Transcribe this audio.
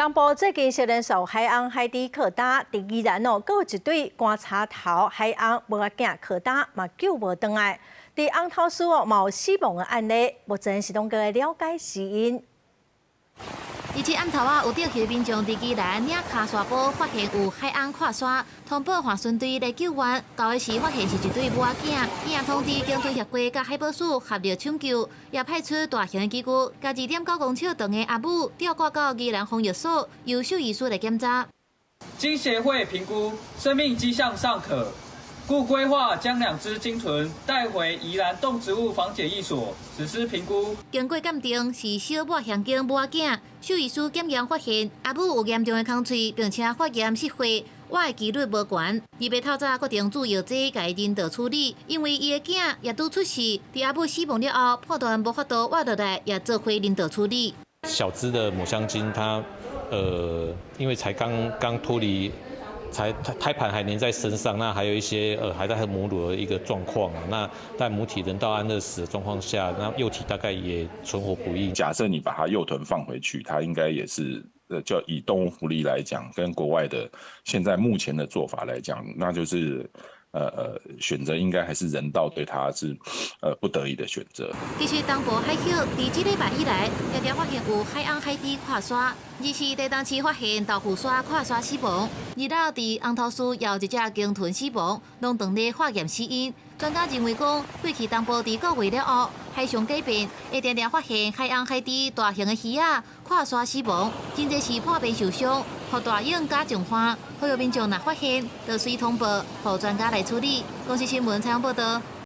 東部最近接連受海鵪海豬擴大，佇宜蘭哦，閣有一對棺柴頭海鵪母仔囝擴大嘛救無轉來。佇紅頭嶼哦，嘛有死亡的案例，目前是當閣咧了解死因。二七暗頭仔，有釣魚民眾佇宜蘭嶺跤沙埔發現有海鵪跨沙，通報岸巡隊來救援。到的時發現是一對母仔囝，伊也通知鯨豚協會佮海保署合力搶救，也派出大型的機具，共2.9公尺長的阿母吊掛到宜蘭防疫所，由獸醫師來檢查。經協會評估，生命跡象尚可，故規劃將兩隻鯨豚帶回宜蘭動植物防檢疫所實施評估。經過鑑定，是小抹香鯨母仔囝。獸醫師檢驗發現，阿母有嚴重的空喙，並且發炎失血，活的幾率無懸。二日透早決定注藥劑共伊人道處理，因為伊的囝也拄出世，佇阿母死亡了後，判斷無法度活落來，也做伙人道處理。小隻的抹香鯨，它因為才剛剛脫離。才胎盤還粘在身上，那還有一些還在喝母乳的一個狀況啊。那在母體人道安樂死的狀況下，那幼體大概也存活不易。假設你把它幼豚放回去，它應該也是就以動物福利來講，跟國外的現在目前的做法來講，那就是選擇應該還是人道對它是不得已的選擇。其實東部海域佇這禮拜以來，常常發現有海鵪海豬跨沙，二是佇東市發現豆腐沙跨沙死亡，二樓佇紅頭嶼也有一隻鯨豚死亡，攏當咧化驗死因。專家認為講，過去東部佇個月了後，海象改變，會常常發現海鵪海豬大型的魚仔跨沙死亡，真濟是破病受傷，予大湧加重患。呼籲民眾若發現，就隨通報，予專家來處理。公視新聞採訪報道。